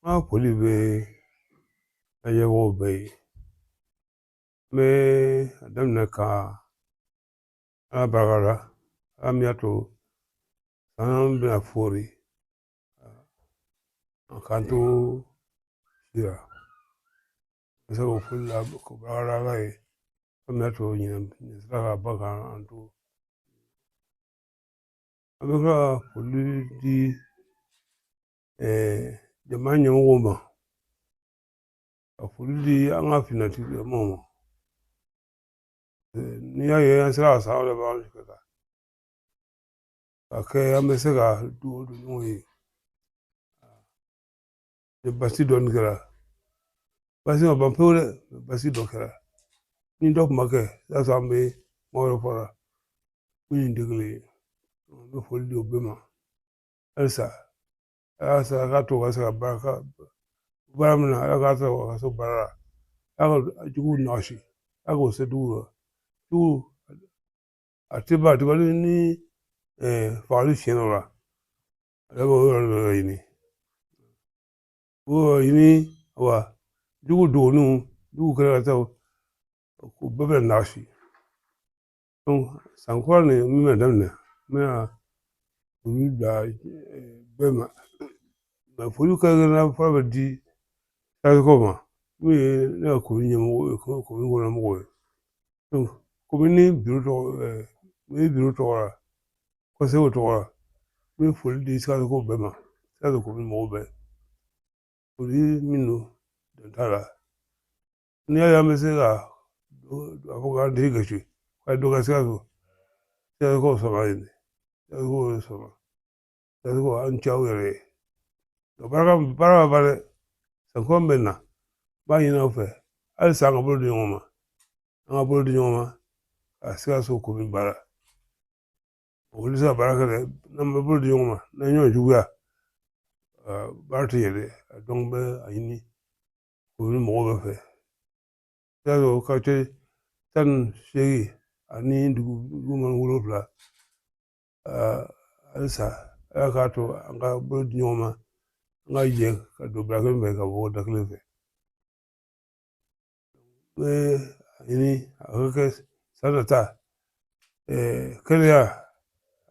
An ka foli bɛ lajɛbagaw bɛɛ ye. N bɛ a daminɛ ka Ala barika da, Ala min y'a to san bɛna foori k'an to si la. N bɛ se k'o foli la k'o barika da Ala ye, Ala min y'a to ɲinɛ sera ka ban k'an to. An bɛ ka foli di jamana ɲɛmɔgɔw ma, ka foli di an ka finitigilamɔgɔw ma. N'i y'a ye an sera ka san wɛrɛ ban ka taa ka kɛ, an bɛ se ka dugawu don ɲɔgɔn ye. Basi dɔɔni kɛra, basi ma ban pewu dɛ, basi dɔ kɛra. Ni dɔ tun ma kɛ, i b'a sɔrɔ an bɛ kuma wɛrɛ fɔra min ni tɛ kelen ye. N bɛ foli di o bɛɛ ma halisa. Ala k'a to ka se ka baara ka baara min na, Ala k'a to ka se baara la. Ala ka juguw nɔgɔsi, Ala k'o se juguw la. Jugu a tɛ ban, a tɛ ban ni fagali siɲɛ dɔ la. Ale b'o yɔrɔ de ɲini, o yɔrɔ ɲini wa jugu dogoniw, jugu kɛra ka taa, o bɛɛ bɛ nɔgɔsi. San kura nin min bɛna daminɛ, n bɛna foli bila bɛɛ ma. Foli kɛrɛnkɛrɛnnenya fɔlɔ bɛ di Sikasokaw ma, min ye ne ka komini ɲɛmɔgɔ ye, komini kɔnɔ mɔgɔw ye. Komini biro tɔgɔ, biro tɔgɔ la, kɔnseyew tɔgɔ la, n bɛ foli di Sikasokaw bɛɛ ma, Sikaso komini mɔgɔw bɛɛ. Foli min don, dan t'a la. N'i y'a ye an bɛ se ka a fɔ k'an tigi gosi ka dɔ kɛ Sikaso, Sikasokaw sɔnna yen, Sikasokaw sɔnna. Sikasokaw, an ni ce aw yɛrɛ ye. Baara baara b'a dɛ. San kura min bɛ na, n b'a ɲini aw fɛ halisa, an ka bolo di ɲɔgɔn ma, an ka bolo di ɲɔgɔn ma ka Sikaso komini baara. Olu tɛ se ka baara kɛ dɛ n'an ma bolo di ɲɔgɔn ma, n'an ye ɲɔgɔn juguya, baara tɛ ɲɛ dɛ. Donc n bɛ a ɲini komini mɔgɔw bɛɛ fɛ, Sikaso quartier 18 ani dugu man 7, halisa Ala k'a to an ka bolo di ɲɔgɔn ma, an ka jɛ ka don bara kelen fɛ, ka bɔ da kelen fɛ. N bɛ a ɲini a ka kɛ san nata, kɛnɛya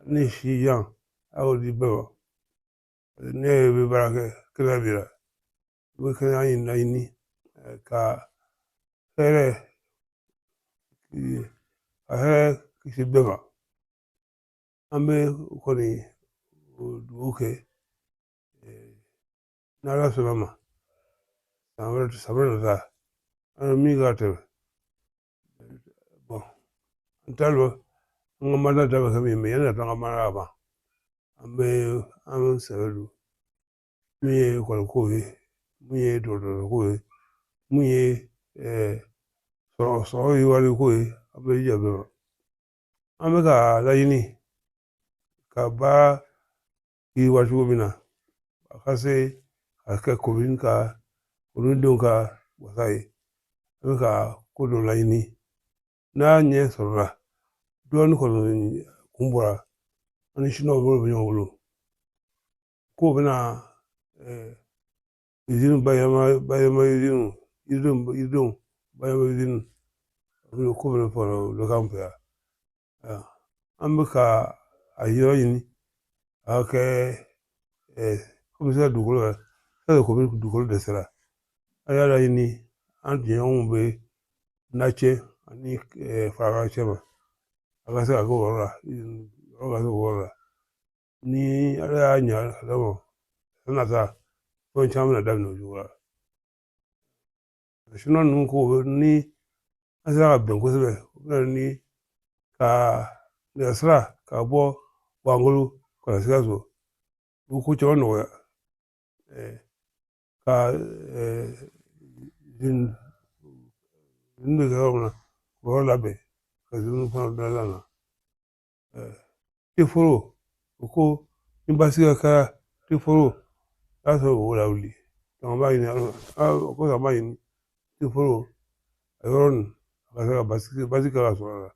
ni si jan, a y'o di bɛɛ ma. Ne yɛrɛ bɛ baara kɛ, kɛnɛya b'i la. I bɛ kɛnɛya ɲini laɲini ka hɛrɛ, ka hɛrɛ kisi bɛɛ ma. An bɛ kɔni dugawu kɛ, n'Ala sɔnna ma, san wɛrɛ, san wɛrɛ nata, an bɛ min kɛ ka tɛmɛ. N t'a dɔn an ka mandat da bɛ kɛ min ye, yanni ka to an ka mandat ka ban, an bɛ an sɛbɛ don min ye ekɔli ko ye, min ye dɔgɔtɔrɔso ko ye, min ye sɔrɔ yiriwali ko ye, an bɛ jija bɛɛ ma. An bɛ ka laɲini ka baara yiriwa cogo min na, a ka se ka kɛ komini ka kominidenw ka wasa ye. An bɛ ka ko dɔ laɲini, n'a ɲɛ sɔrɔla dɔɔnin kɔni, kun bɔra an ni siniwaw bolo bɛ ɲɔgɔn bolo k'o bɛna izini bayɛlɛma, bayɛlɛma izini, yiridenw bayɛlɛma izini ko bɛna fɔ dɔ k'an fɛ yan. An bɛ ka a yɔrɔ ɲini a ka kɛ komi se ka dugukolo la, komi dugukolo dɛsɛra. An y'a laɲini an jɛɲɔgɔnw bɛ na cɛ ani farafin cɛ ma, a ka se ka kɛ o yɔrɔ la, yɔrɔ ka se o yɔrɔ la. Ni Ala y'a ɲa ka d'a ma, san nata fɛn caman bɛna daminɛ o cogo la. Siniwa ninnu ko ni an sera ka bɛn kosɛbɛ, o bɛ na ni ka nɛgɛsira ka bɔ Wangolo ka na Sikaso, o bɛ ko caman nɔgɔya ka izini bɛ kɛ yɔrɔ min na, k'o yɔrɔ labɛn ka izini fana bila na. Teforo, o ko ni basigi kɛra teforo, o y'a sɔrɔ o lawuli. An b'a ɲini, o kɔfɛ an b'a ɲini teforo a yɔrɔ nin a ka se ka basigi, basigi ka sɔrɔ a la.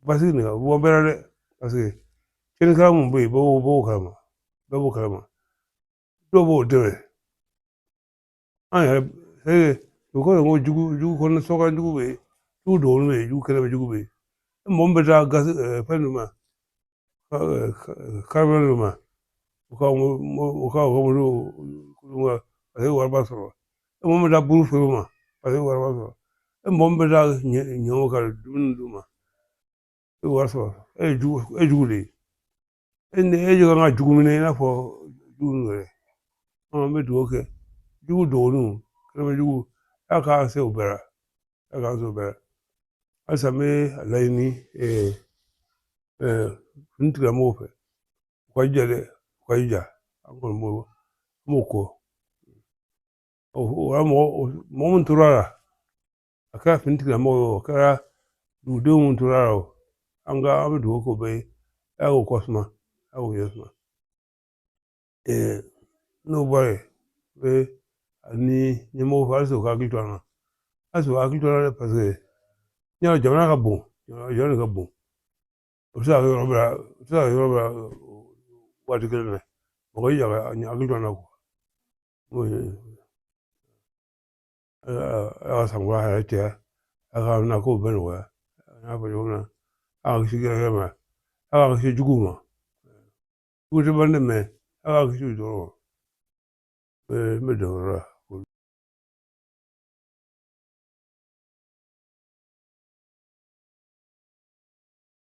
Basigi nin ka bɔ bɛɛ la dɛ, paseke tiɲɛnikɛla mun bɛ yen, bɛɛ b'o kalama, bɛɛ b'o kalama, dɔw b'o dɛmɛ. An yɛrɛ o kɔrɔ ko jugu jugu kɔnɔ sɔkan jugu bɛ yen, jugu dɔgɔnin bɛ yen, jugu kɛnɛ bɛ, jugu bɛ yen. Mɔgɔ min bɛ taa gazi fɛn dɔ ma, carburant dɔ ma, u ka moto paseke wariba sɔrɔ. E mɔgɔ min bɛ taa buru feere o ma, paseke wariba sɔrɔ. E mɔgɔ min bɛ taa ɲɔ ka dumuni d'u ma, e wari sɔrɔ. E ye jugu, e jugu de ye. E ni e kan ka jugu minɛ i n'a fɔ jugu ninnu yɛrɛ. An bɛ dugawu kɛ jugu dɔgɔninw, kɛnɛma jugu, Ala k'an se o bɛɛ la, Ala k'an se o bɛɛ la. Halisa n bɛ a laɲini finitigilamɔgɔw fɛ, u ka jija dɛ, u ka jija. An kɔni b'o, an b'o kɔ. O mɔgɔ mɔgɔ min tora a la, a kɛra finitigilamɔgɔ ye o, a kɛra dugudenw minnu tora a la o, an bɛ dugawu k'o bɛɛ ye. Ala k'o kɔ suma, Ala k'o ɲɛ suma. N'o bɔra yen, n bɛ ani ɲɛmɔgɔw fɛ, halisa u ka hakili to an na, halisa u ka hakili to an na dɛ, paseke yɔrɔ jamana ka bon, jamana de ka bon. O tɛ se ka kɛ yɔrɔ bɛɛ la, o tɛ se ka kɛ yɔrɔ bɛɛ la waati kelen na. Mɔgɔ y'i ka hakili to an na. Ala ka sankura hɛrɛ caya, Ala ka na kow bɛɛ nɔgɔya. N y'a fɔ cogo min na, Ala ka kisi gɛrɛgɛrɛ ma, Ala ka kisi juguw ma. Jugu tɛ ban dɛ, mɛ Ala ka kisi u tɔɔrɔ ma. N bɛ dan o yɔrɔ la.